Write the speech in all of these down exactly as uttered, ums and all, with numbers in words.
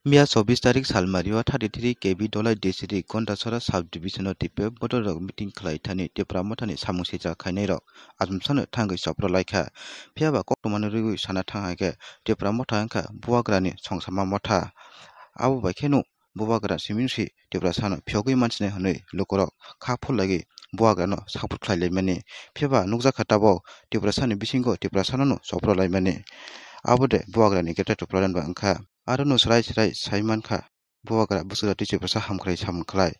Miya chobbish tarik salmario thirty-three K B Dolai district Gondasora sub division o T P F bodol rok meeting khlai thani Tipra Motha ni samung sijak khainai rok achomsa no thangwi chopro laikha. Phiya ba koktwma no rwui sana thang hai khe Tipra Motha wngkha Bubagra ni songsama motha. Abo bai khe no Bubagra simi si Tiprasa no phiyogwi mansinai hwnwi lukurok kha phul lagwi Bubagra no support khlai laimani. Phiya ba nukjak kha tabok Tiprasa ni bisingo Tiprasa no no chopro laimani. Abo de Bubagra ni greater Tipraland ba wngkha. Aro no srai srai sai mankha, Bubagra bwswk da twi Tiprasa hamkrai samung khlai.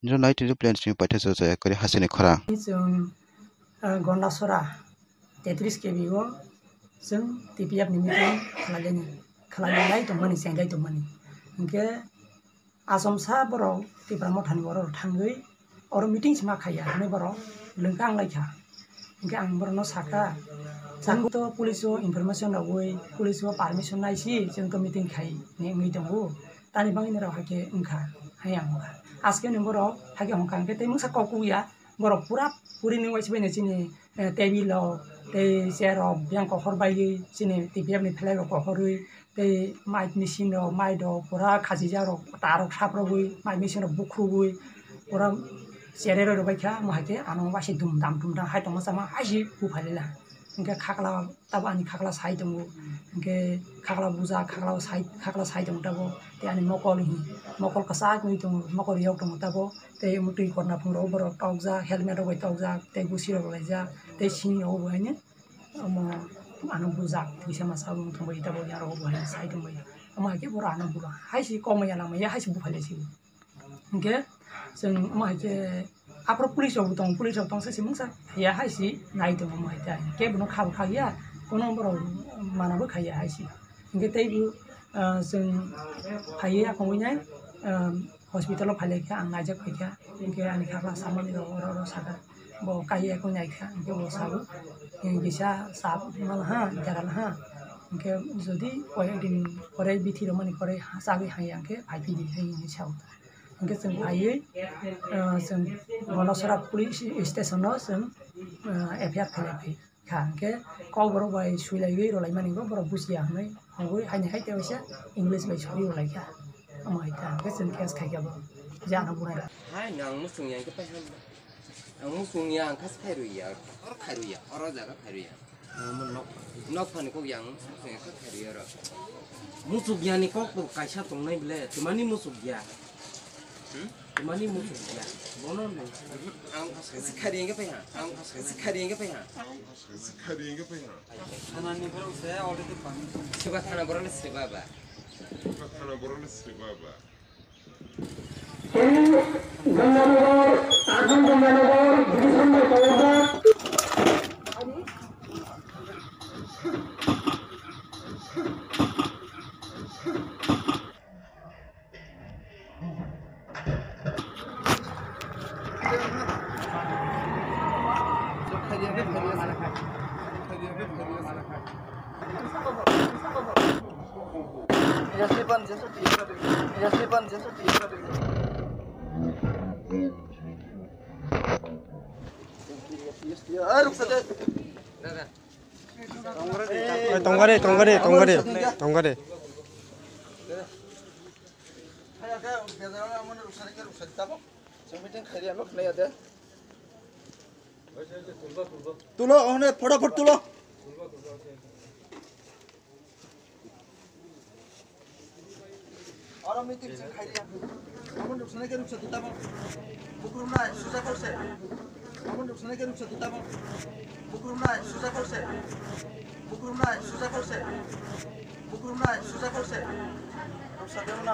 Nino nai tini plan simi paitha jora jaya kwrwi hasini khorang. Chwng, ah, Gondasora tetris K B o chwng T P F ni meeting khlai laini, khlai lai tongmani, cheng lai tongmani. Hinkhe achomsa borok Tipra Mothani borok thangwi oro meeting se ma khaiya hinwi borok lwngkang lai kha. Hinkhe ang borokno sakha, chwng to police o information rogwi, police o permission naisi chwng to meeting khai hinwi wngwi tongo. Tani bagwi norok haikhe wngkha, hai ang wngkha. Aske ni borok haikhe hongkha hinkhe tei mungsa kok kubui ya, borok pura puri ni waisa bai no chini, eh, table rok tei chair rok yang kohor baiwi chini T P F ni flag rok kohorwi tei mic machine rok, mic rok pura khachijak rok, tar rok saprogwi, mic machine rok bukhugwi, pura chere rw rwbaikha, omo hai khe ano waisa dum dam dum dam hai tongma sama hai se buphai lela. Hinkhe khakla tabo ani khakla sai tongo, hinkhe khakla bujak, khakla sai, khakla sai tongo tabo, tei ani mokol hi, mokol kwchak wngwi tongo, mokol riyok tongo tabo, tei omo twi korna phungrok borok tokjak, helmet rok bai tokjak, tei gusi rok laijak, tei sini rok bo haino. Omo ano bujak twisa masa omo thangbai tabo yarok bo hai sai tongbai. Omo hai khe borok ano bula hai se kok maya lamaya hai se buphai lai se. Hinkhe chwng omo hai khe aphuru police rok bo tongo, police rok tongsa se mungsa ya hai se nai tongo omo hai khe. Kebo no kha bo kha ya, kono borok mana bo kha ya hai se. Hinkhe tei bo, ah, chwng phaiwi yakung wngnai, ah, hospital o phai lai kha, ang naijak phai kha, hinkhe ani khakla samani rok oro oro sakha, bo kaiya yakung nai kha, hinkhe bo sabo, "Kisa chap mal ha, jagal ha, hinkhe jodi koyek din pore bithi rwmani pore chagwi haiya hinkhe phai phidi," hai hinwi sao. Hinkhe chwng phaiwi, ah, chwng Gondasora police station o chwng, ah, F I R khlai phai kha, hinkhe kok borok bai swilaiwi rwlaimani bo borok bujiya hinwi hongwi haini hai tei waisa English bai sogwi rwlaikha. Omo hai ta hinkhe chwng case khaikha bo je ano bunai rw. Hai no ang muchung ya hinkhe paisa ang muchung ya ang kha se khairwi ya oro khairwi ya oro jaga khairwi ya. Nok phani kok ya ang muchung ya kha khairwi ya oro. Muchuk ya ni kok bo kaisa tongnai bile twmani muchuk ya. Hmm? Mani muchuk ya. Bono no. Ang sikhari engke pai ha. Ang sikhari engke pai ha. Sikhari engke pai ha. Thana ni borok se already permission. Siba thana borok le siba ba. Siba thana borok le siba ba. Ganganagar, Atham Ganganagar, division by Kawajak. Tongare, tongare, tongare, tongare. Tulo, ohne, fotofot tulo. Oro meeting sing khai dia. Amon ruksa nai ke ruksa tuta mo. Bukrum nai suja korse. Amon ruksa nai ke ruksa tuta mo. Bukrum nai suja korse. Bukrum nai suja korse. Bukrum nai suja korse. Ruksa dia mo na.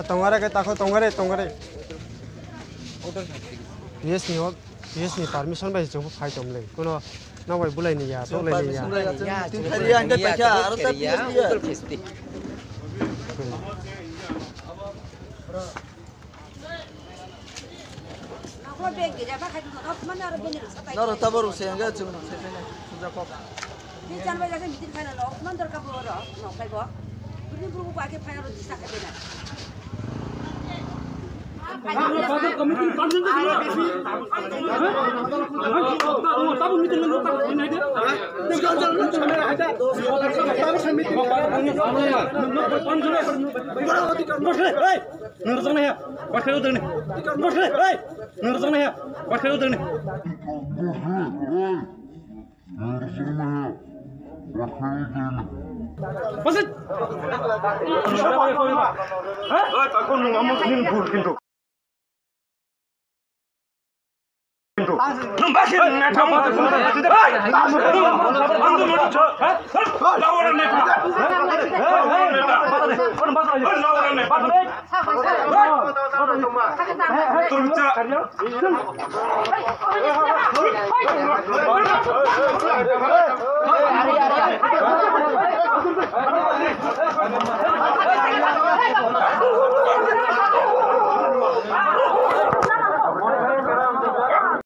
Tongare ke tako tongare tongare. P S ni hok, P S ni permission bai chwng phai tong le. Kuno nang bai bulai ni ya, tong lai ni ya. Permission bai ya, chwng tin khari ya, hingke paikha, aro ta P S ni ya. Noro tabor se hingke chwng se phai nai, chwng jakok.